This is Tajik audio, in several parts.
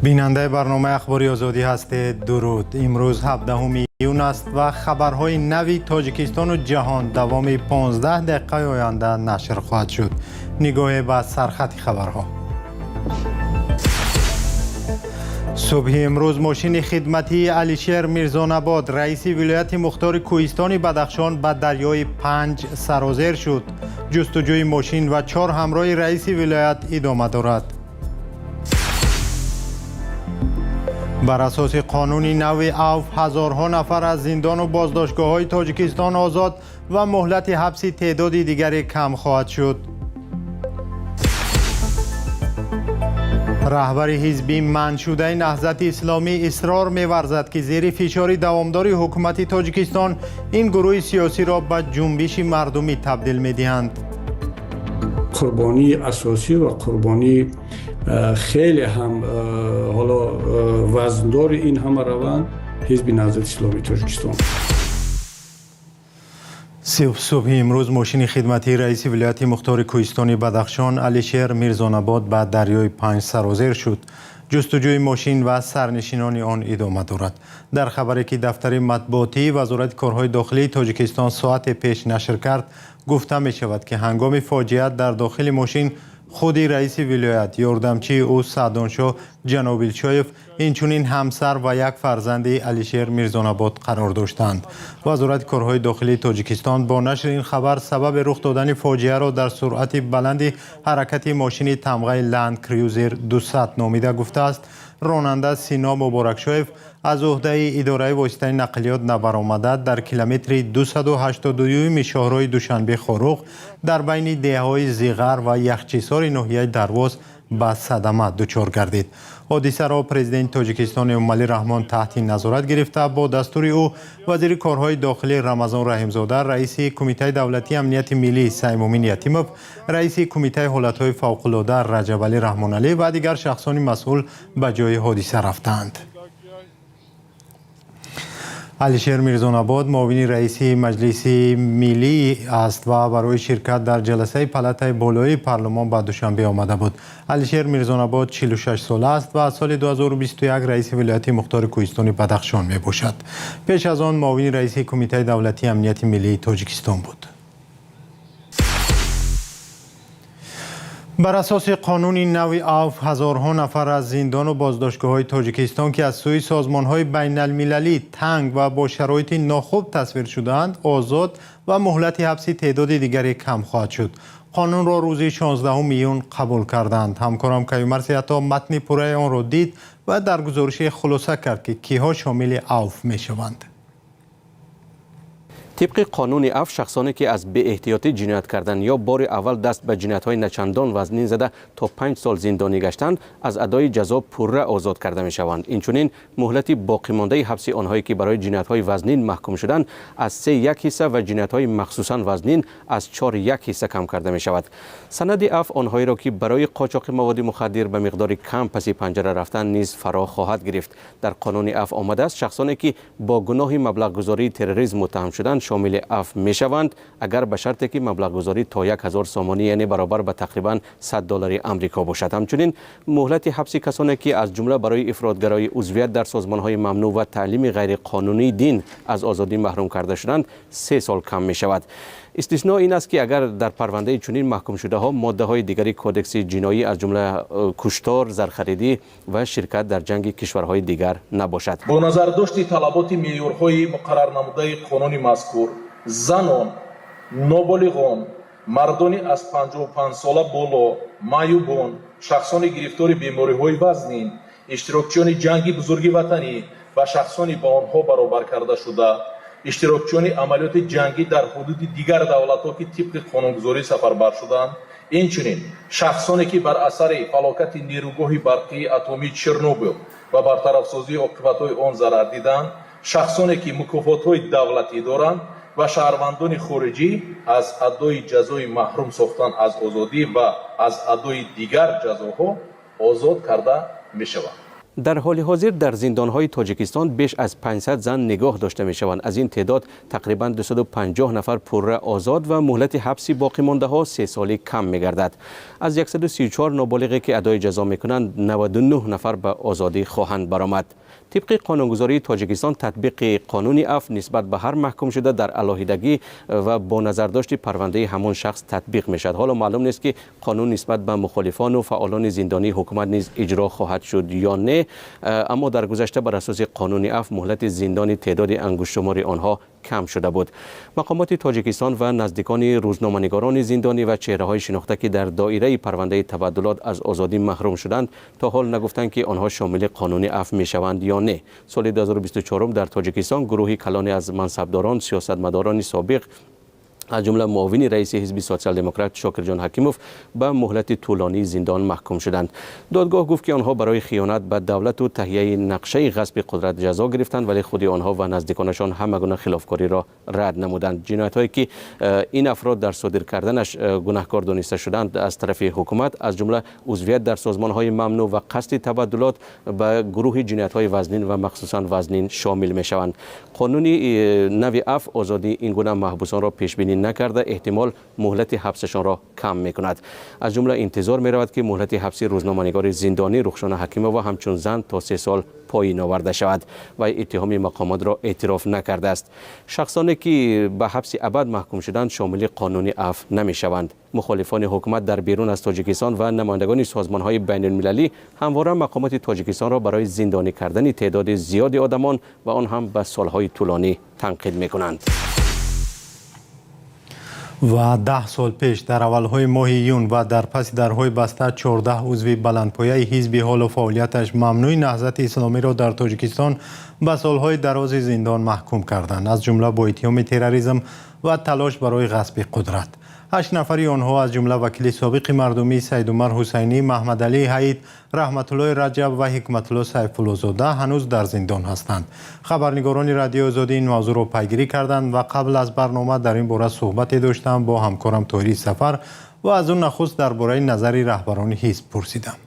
Бинандаи барномаи Ахбори Озодӣ ҳастед. Дуруд. Имрӯз 17 июн аст ва хабарҳои нави Тоҷикистону ҷаҳон давоми 15 дақиқаи оянда нашр хоҳад шуд. Нигоҳе ба сархати хабарҳо. Субҳи имрӯз мошини хидматии Алишер Мирзонабод, раиси вилояти мухтори Кӯҳистони Бадахшон, ба дарёи Панҷ сарозер шуд. Ҷустуҷӯи мошин ва чор ҳамроҳи раиси вилоят идома дорад. Бар асоси қонуни нави авф, ҳазорҳо нафар аз зиндону боздоштгоҳҳои Тоҷикистон озод ва муҳлати ҳабси теъдоди дигаре кам хоҳад шуд. Раҳбари ҳизби манъшудаи Наҳзати Исломӣ исрор меварзад, ки зери фишори давомдори ҳукумати Тоҷикистон ин гурӯҳи сиёсиро ба ҷунбиши мардумӣ табдил медиҳанд. Қурбонии асосӣ ва қурбонии хеле ҳам ҳоло вазндори ин ҳама раванд Ҳизби Наҳзати Исломии Тоҷикистон. Субҳи имрӯз мошини хидматии раиси вилояти мухтори Кӯҳистони Бадахшон Алишер Мирзонабод ба дарёи Панҷ сарозер шуд. Ҷустуҷӯи мошин ва сарнишинони он идома дорад. Дар хабаре, ки дафтари матбуотии Вазорати корҳои дохилии Тоҷикистон соате пеш нашр кард, гуфта мешавад, ки ҳангоми фоҷиа дар дохили мошин худи раиси вилоят, ёрдамчии ӯ Саъдоншоҳ Ҷанобилшоев, инчунин ҳамсар ва як фарзанди Алишер Мирзонабод қарор доштанд. Вазорати корҳои дохилии Тоҷикистон бо нашри ин хабар сабаби рух додани фоҷиаро дар суръати баланди ҳаракати мошини тамғаи Ланд Крюзер 200 номида гуфтааст, ронанда Сино Муборакшоев аз уҳдаи идораи воситаи нақлиёт набаромада, дар километри 282-юми шоҳроҳи Душанбе Хоруғ дар байни деҳаҳои Зиғар ва Яхчисори ноҳияи Дарвоз ба садама дучор гардид. Ҳодисаро президенти Тоҷикистон Эмомалӣ Раҳмон таҳти назорат гирифта, бо дастури ӯ вазири корҳои дохилӣ Рамазон Раҳимзода, раиси Кумитаи давлатии амнияти миллӣ Саймумин Ятимов, раиси Кумитаи ҳолатҳои фавқулода Раҷабалӣ Раҳмоналӣ ва дигар шахсони масъул ба ҷои ҳодиса рафтаанд. Алишер Мирзонабод муовини раиси Маҷлиси Миллӣ аст ва барои ширкат дар ҷаласаи палатаи болоии парлумон ба Душанбе омада буд. Алишер Мирзонабод 46 сола аст ва аз соли 2021 раиси вилояти мухтори Кӯҳистони Бадахшон мебошад. Пеш аз он муовини раиси Кумитаи давлатии амнияти миллии Тоҷикистон буд. Бар асоси қонуни нави авф, ҳазорҳо нафар аз зиндону боздоштгоҳҳои Тоҷикистон, ки аз сӯи созмонҳои байналмилалӣ танг ва бо шароити нохуб тасвир шудаанд, озод ва муҳлати ҳабси теъдоди дигаре кам хоҳад шуд. Қонунро рӯзи 16 июн қабул карданд. Ҳамкорам Каюмарси ҳатто матни пурраи онро дид ва дар гузорише хулоса кард, ки киҳо шомили авф мешаванд. Тибқи қонуни афв, шахсоне ки аз беэҳтиётӣ ҷиноят кардан ё бори аввал даст ба ҷиноятҳои начандон вазнин зада, то 5 сол зиндонӣ гаштанд, аз адои ҷазо пурра озод карда мешаванд. Инчунин муҳлати боқимондаи ҳабси онҳое, ки барои ҷиноятҳои вазнин маҳкум шуданд, аз се як ҳисса ва ҷиноятҳои махсусан вазнин аз чор як ҳисса кам карда мешавад. Санади афв онҳоеро, ки барои қочоқи маводи мухаддир ба миқдори кам паси панҷара рафтан, низ фаро хоҳад гирифт. Дар қонуни афв омадааст, шахсоне ки бо гуноҳи маблағгузории терроризм муттаҳам шуданд, шомили афв мешаванд, агар ба шарте ки маблағгузорӣ то 1000 сомонӣ, яъне баробар ба тақрибан 100 доллари Амрико бошад. Ҳамчунин муҳлати ҳабси касоне, ки аз ҷумла барои ифротгароӣ, узвият дар созмонҳои мамнӯъ ва таълими ғайриқонунии дин аз озодӣ маҳрум карда шуданд, 3 сол кам мешавад. Истисно ин аст, ки агар дар парвандаи чунин маҳкумшудаҳо моддаҳои дигари Кодекси ҷиноӣ, аз ҷумла куштор, зархаридӣ ва ширкат дар ҷанги кишварҳои дигар набошад. Бо назардошти талаботи меъёрҳои муқаррарнамудаи қонуни мазкур, занон, ноболиғон, мардони аз 55 сола боло, маъюбон, шахсони гирифтори бемориҳои вазнин, иштирокчиёни Ҷанги Бузурги Ватанӣ ва шахсони ба онҳо баробар карда шуда, иштирокчиёни амалиёти ҷангӣ дар ҳудуди дигар давлатҳо, ки тибқи қонунгузорӣ сафарбар шуданд, инчунин шахсоне, ки бар асари фалокати нерӯгоҳи барқии атомии Чернобил ва бартарафсозии оқибатҳои он зарар диданд, шахсоне, ки мукофотҳои давлатӣ доранд, ва шаҳрвандони хориҷӣ аз адои ҷазои маҳрум сохтан аз озодӣ ва аз адои дигар ҷазоҳо озод карда мешаванд. Дар ҳоли ҳозир дар зиндонҳои Тоҷикистон беш аз 500 зан нигоҳ дошта мешаванд. Аз ин теъдод тақрибан 250 нафар пурра озод ва муҳлати ҳабси боқимондаҳо 3 соли кам мегардад. Аз 134 ноболиғе, ки адои ҷазо мекунанд, 99 нафар ба озодӣ хоҳанд баромад. Тибқи қонунгузории Тоҷикистон, татбиқи қонуни афв нисбат ба ҳар маҳкумшуда дар алоҳидагӣ ва бо назардошти парвандаи ҳамон шахс татбиқ мешавад. Ҳоло маълум нест, ки қонун нисбат ба мухолифону фаъолони зиндонии ҳукумат низ иҷро хоҳад шуд ё не, аммо дар гузашта бар асоси қонуни афв муҳлати зиндони теъдоди ангуштшумори онҳо кам шуда буд. Мақомоти Тоҷикистон ва наздикони рӯзноманигорони зиндонӣ ва чеҳраҳои шинохта, ки дар доираи парвандаи табаддулот аз озодӣ маҳрум шуданд, то ҳол нагуфтанд, ки онҳо шомили қонуни афв мешаванд ё не. Соли 2024 дар Тоҷикистон гурӯҳи калоне аз мансабдорон, сиёсатмадорони собиқ, аз ҷумла муовини раиси ҳизби Социал-демократ Шокирҷон Ҳакимов, ба муҳлати тӯлонии зиндон маҳкум шуданд. Додгоҳ гуфт, ки онҳо барои хиёнат ба давлату таҳияи нақшаи ғасби қудрат ҷазо гирифтанд, вале худи онҳо ва наздиконашон ҳама гуна хилофкориро рад намуданд. Ҷиноятҳое, ки ин афрод дар содир карданаш гунаҳкор дониста шуданд аз тарафи ҳукумат, аз ҷумла узвият дар созмонҳои мамнӯъ ва қасди табаддулот, ба гурӯҳи ҷиноятҳои вазнин ва махсусан вазнин шомил мешаванд. Қонуни нави афв озодии ин гуна маҳбусонро пешбинӣ накарда, эҳтимол муҳлати ҳабсашонро кам мекунад. Аз ҷумла интизор меравад, ки муҳлати ҳабси рӯзноманигори зиндонӣ Рухшона Ҳакимова ҳамчун зан то 3 сол поин оварда шавад. Вай иттиҳоми мақомотро эътироф накардааст. Шахсоне, ки ба ҳабси абад маҳкум шуданд, шомили қонуни афв намешаванд. Мухолифони ҳукумат дар берун аз Тоҷикистон ва намояндагони созмонҳои байналмилалӣ ҳамвора мақомоти Тоҷикистонро барои зиндонӣ кардани теъдоди зиёди одамон ва он ҳам ба солҳои тӯлонӣ танқид мекунанд. Ва 10 сол пеш, дар аввалҳои моҳи июн ва дар паси дарҳои баста, 14 узви баландпояи ҳизби ҳолу фаъолияташ мамнӯи Наҳзати Исломиро дар Тоҷикистон ба солҳои дарози зиндон маҳкум карданд, аз ҷумла бо иттиҳоми терроризм ва талош барои ғасби қудрат. Ҳашт нафари онҳо, аз ҷумла вакили собиқи мардумӣ Саидумар Ҳусайнӣ, Маҳмадалӣ Ҳаид, Раҳматуллои Раҷаб ва Ҳикматулло Сайфуллозода, ҳанӯз дар зиндон ҳастанд. Хабарнигорони Радиои Озодӣ ин мавзӯъро пайгирӣ карданд ва қабл аз барнома дар ин бора суҳбате доштам бо ҳамкорам Тоҳири Сафар ва аз ӯ нахуст дар бораи назари раҳбарони ҳизб пурсидам.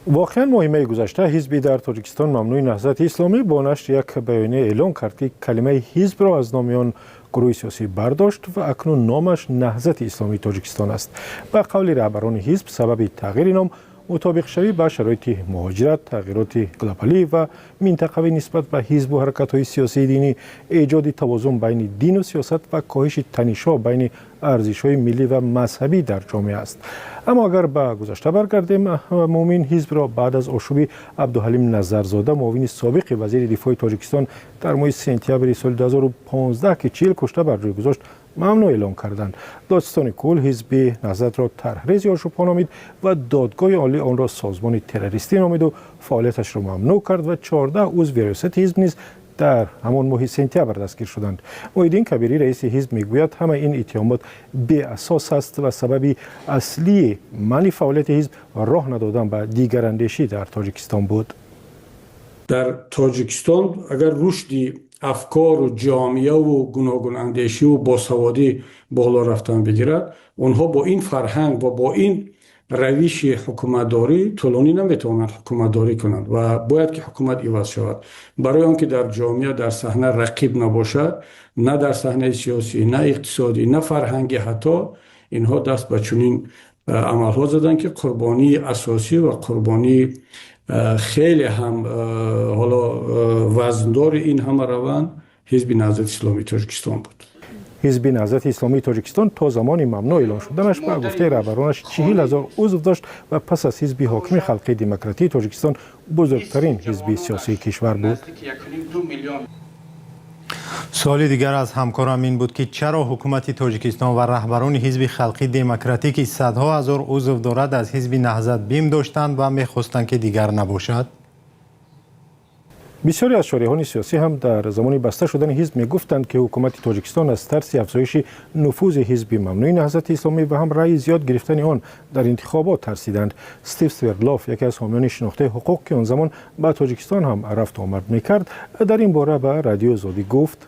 Воқеан, моҳи майи гузашта ҳизби дар Тоҷикистон мамнӯи Наҳзати Исломӣ бо нашри як баёния эълон кард, ки калимаи ҳизбро аз номи он гурӯҳи сиёсӣ бардошт ва акнун номаш Наҳзати Исломии Тоҷикистон аст. Ба қавли раҳбарони ҳизб, сабаби тағйири ном мутобиқшавӣ ба шароити муҳоҷират, тағйироти глобалӣ ва минтақавӣ нисбат ба ҳизбу ҳаракатҳои сиёсии динӣ, эҷоди тавозун байни дину сиёсат ва коҳиши танишҳо байни арзишҳои миллӣ ва мазҳабӣ дар ҷомеа аст. Аммо агар ба гузашта баргардем, Муъмин, ҳизбро баъд аз ошӯби Абдуҳалим Назарзода, муовини собиқи вазири дифои Тоҷикистон, дар моҳи сентябри соли 2015, ки 40 кушта бар ҷой гузошт, мамнӯъ эълон карданд. Додситони кул ҳизби Наҳзатро тарҳрези ошӯбҳо номид ва Додгоҳи олӣ онро созмони террористӣ номиду фаъолияташро мамнӯъ кард ва 14 узви риёсати ҳизб низ дар ҳамон моҳи сентябр дастгир шуданд. Муҳиддин Кабирӣ, раиси ҳизб, мегӯяд, ҳамаи ин иттиҳомот беасос аст ва сабаби аслии манъи фаъолияти ҳизб роҳ надодан ба дигарандешӣ дар Тоҷикистон буд. Дар Тоҷикистон агар рушди афкору ҷомеаву гуногунандешиву босаводӣ боло рафтан бигирад, онҳо бо ин фарҳанг ва бо ин равиши ҳукуматдорӣ тӯлонӣ наметавонанд ҳукуматдорӣ кунанд ва бояд ки ҳукумат иваз шавад. Барои он ки дар ҷомеа, дар саҳна рақиб набошад, на дар саҳнаи сиёсӣ, на иқтисодӣ, на фарҳангӣ, ҳатто инҳо даст ба чунин амалҳо заданд, ки қурбонии асосӣ ва қурбонии хеле ҳам ҳоло вазндори ин ҳама раванд ҳизби Наҳзати Исломии Тоҷикистон буд. Ҳизби Наҳзати Исломии Тоҷикистон то замони мамнӯъ эълон шуданаш, ба гуфтаи раҳбаронаш, 40 000 узв дошт ва пас аз ҳизби ҳокими Халқии Демократии Тоҷикистон бузургтарин ҳизби сиёсии кишвар буд. Суоли дигар аз ҳамкорам ин буд, ки чаро ҳукумати Тоҷикистон ва раҳбарони ҳизби Халқи Демократӣ, ки садҳо ҳазор узв дорад, аз ҳизби Наҳзат бим доштанд ва мехостанд, ки дигар набошад. Бисёре аз шореҳони сиёсӣ ҳам дар замони баста шудани ҳизб мегуфтанд, ки ҳукумати Тоҷикистон аз тарси афзоиши нуфузи ҳизби мамнӯи Наҳзати Исломӣ ва ҳам раъи зиёд гирифтани он дар интихобот тарсиданд. Стив Свердлов, яке аз ҳомиёни шинохтаи ҳуқуқ, ки он замон ба Тоҷикистон ҳам рафту омад мекард, дар ин бора ба Радиои Озодӣ гуфт: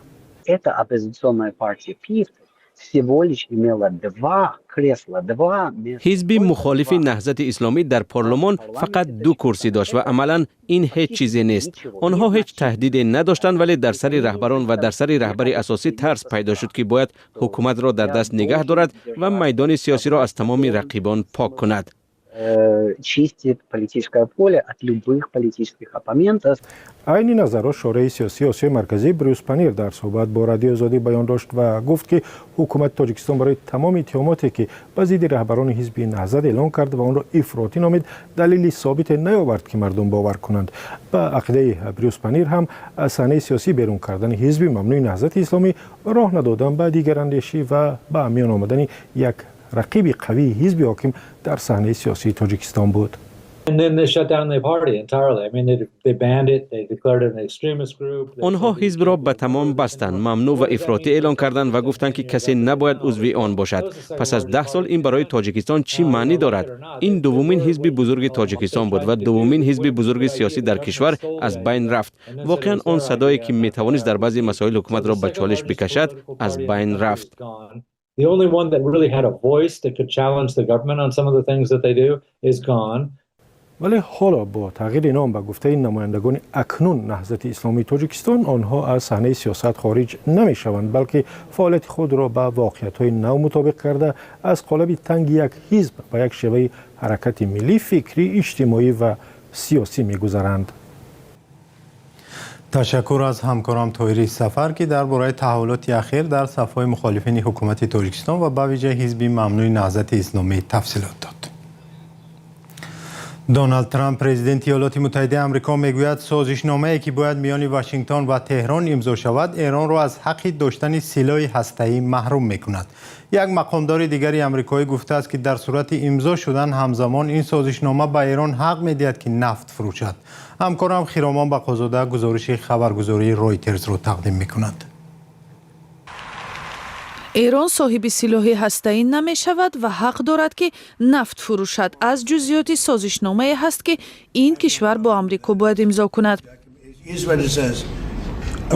Это оппозиционная партия ПИФ. Всего лишь имела два кресла, два места. Ҳизби мухолифи Наҳзати Исломӣ дар парлумон фақат ду курсӣ дошт ва амалан ин ҳеҷ чизе нест. Онҳо ҳеҷ таҳдиде надоштанд, вале дар сари раҳбарон ва дар сари раҳбари асосӣ тарс пайдо шуд, ки бояд ҳукуматро дар даст нигаҳ дорад ва майдони сиёсиро аз тамоми рақибон пок кунад. Чистит политическое поле от любых политических оппонентов. Айни назарро шореҳи сиёсии Осиёи Марказӣ Брюс Панир дар суҳбат бо Радиои Озодӣ баён дошт ва гуфт, ки ҳукумати Тоҷикистон барои тамоми иттиҳомоте, ки ба зидди раҳбарони ҳизби Наҳзат эълон кард ва онро ифротӣ номид, далели собите наёвард, ки мардум бовар кунанд. Ба ақидаи Брюс Панир ҳам, аз саҳнаи сиёсӣ берун кардани ҳизби мамнӯи Наҳзати Исломӣ роҳ надодан ба дигарандешӣ ва ба миён омадани як рақиби қавии ҳизби ҳоким дар саҳнаи сиёсии Тоҷикистон буд. And then they shut down the party entirely. I mean, they banned it, they declared it an extremist group. Онҳо ҳизбро ба тамом бастанд, мамнӯъ ва ифротӣ эълон карданд ва гуфтанд, ки касе набояд узви он бошад. Пас аз 10 сол ин барои Тоҷикистон чӣ маънӣ дорад? Ин дуввумин ҳизби бузурги Тоҷикистон буд ва дуввумин ҳизби бузурги сиёсӣ дар кишвар аз байн рафт. Воқеан, он садое, ки метавонист дар баъзе масоил ҳукуматро ба чолиш бикашад, аз байн рафт. The only one that really had a voice that could challenge the government on some of the things that they do is gone. Вале ҳоло бо тағйири ном, ба гуфтаи намояндагони акнун Наҳзати Исломии Тоҷикистон, онҳо аз саҳнаи сиёсат хориҷ намешаванд, балки фаъолияти худро ба воқеиятҳои нав мутобиқ карда, аз қолаби танги як ҳизб ба як шеваи ҳаракати миллӣ, фикрӣ, иҷтимоӣ ва сиёсӣ мегузаранд. Ташаккур аз ҳамкорам Тоҳири Сафар, ки дар бораи таҳаввулоти ахир дар сафҳои мухолифини ҳукумати Тоҷикистон ва ба вижа ҳизби мамнӯи Наҳзати Исломӣ тафсилот дод. Доналд Трамп, президенти Иёлоти Муттаҳидаи Амрико, мегӯяд, созишномае, ки бояд миёни Вашингтон ва Теҳрон имзо шавад, Эронро аз ҳаққи доштани силоҳи ҳастаӣ маҳрум мекунад. Як мақомдори дигари амрикоӣ гуфтааст, ки дар сурати имзо шудан ҳамзамон ин созишнома ба Эрон ҳақ медиҳад, ки нафт фурӯшад. Ҳамкорам Хиромон Бақозода гузориши хабаргузории Ройтерсро тақдим мекунад. Эрон соҳиби силоҳи ҳастаӣ намешавад ва ҳақ дорад, ки нафт фурӯшад, аз ҷузъиёти созишномае ҳаст, ки ин кишвар бо Амрико бояд имзо кунад.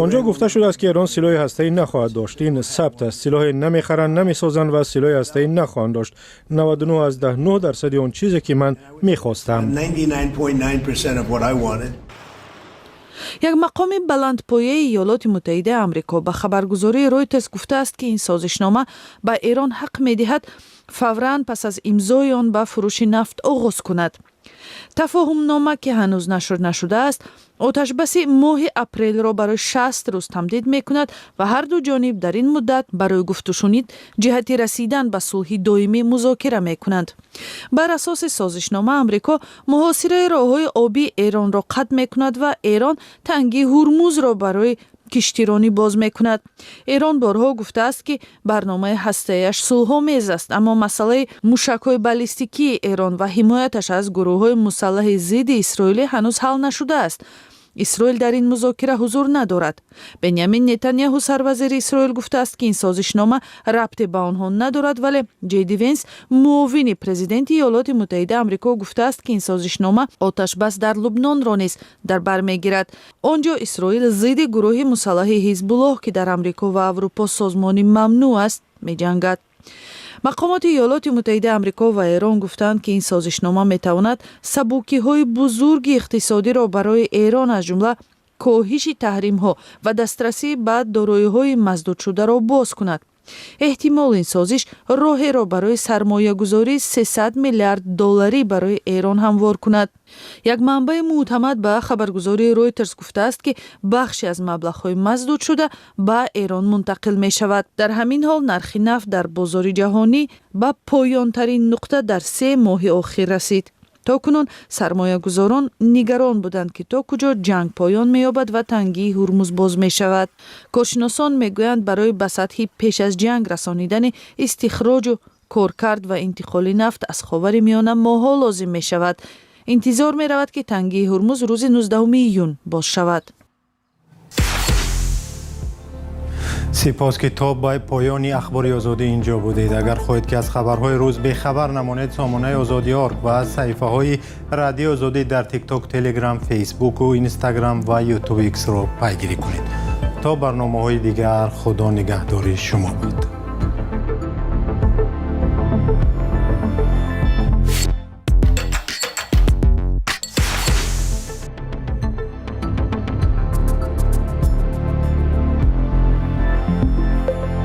Он ҷо гуфта шудааст, ки Эрон силоҳи ҳастаӣ нахоҳад дошт. Ин сабт аст. Силоҳе намехаранд, намесозанд ва силоҳи ҳастаӣ нахоҳанд дошт. 99,9 дарсади он чизе, ки ман мехостам. Як мақоми баландпояи Иёлоти Муттаҳидаи Амрико ба хабаргузории Ройтерс гуфтааст, ки ин созишнома ба Эрон ҳақ медиҳад фавран пас аз имзои он ба фурӯши нафт оғоз кунад. Тафоҳумнома, ки ҳанӯз нашр нашудааст, оташбаси моҳи апрелро барои 60 рӯз тамдид мекунад ва ҳарду ҷониб дар ин муддат барои гуфтушунид ҷиҳати расидан ба сулҳи доимӣ музокира мекунанд. Бар асоси созишнома, Амрико муҳосираи роҳҳои обии Эронро қатъ мекунад ва Эрон тангии Ҳурмузро барои киштиронӣ боз мекунад. Эрон борҳо гуфтааст, ки барномаи ҳастаяш сулҳомез аст, аммо масъалаи мушакҳои баллистикии Эрон ва ҳимояташ аз гурӯҳҳои мусаллаҳи зидди исроилӣ ҳанӯз ҳал нашудааст. Исроил дар ин музокира ҳузур надорад. Бенямин Нетаняҳу, сарвазири Исроил, гуфтааст, ки ин созишнома рабте ба онҳо надорад, вале Ҷейди Венс, муовини президенти Иёлоти Муттаҳидаи Амрико, гуфтааст, ки ин созишнома оташбас дар Лубнонро низ дар бар мегирад. Он ҷо Исроил зидди гурӯҳи мусаллаҳи Ҳизбуллоҳ, ки дар Амрико ва Аврупо созмони мамнӯъ аст, меҷангад. Мақомоти Иёлоти Муттаҳидаи Амрико ва Эрон гуфтанд, ки ин созишнома метавонад сабукиҳои бузурги иқтисодиро барои Эрон, аз ҷумла коҳиши таҳримҳо ва дастрасӣ ба дороиҳои маздудшударо боз кунад. Эҳтимол, ин созиш роҳеро барои сармоягузории 300 миллиард долларӣ барои Эрон ҳамвор кунад. Як манбаи мӯътамад ба хабаргузории Ройтерс гуфтааст, ки бахше аз маблағҳои маздудшуда ба Эрон мунтақил мешавад. Дар ҳамин ҳол, нархи нафт дар бозори ҷаҳонӣ ба поёнтарин нуқта дар 3 моҳи охир расид. То кунун сармоягузорон нигарон буданд, ки то куҷо ҷанг поён меёбад ва тангии Ҳурмуз боз мешавад. Коршиносон мегӯянд, барои ба сатҳи пеш аз ҷанг расонидани истихроҷу коркард ва интиқоли нафт аз Ховари Миёна моҳҳо лозим мешавад. Интизор меравад, ки тангии Ҳурмуз рӯзи 19 июн боз шавад. Сипос, ки то ба поёни Ахбори Озодӣ инҷо будед. Агар хоҳед, ки аз хабарҳои рӯз бехабар намонед, сомонаи Озодӣ орг ва саҳифаҳои Радиои Озодӣ дар Тикток, Телеграм, Фейсбуку Инстаграм ва Ютуб, Иксро пайгирӣ кунед. То барномаҳои дигар, Худо нигаҳдори шумо бод.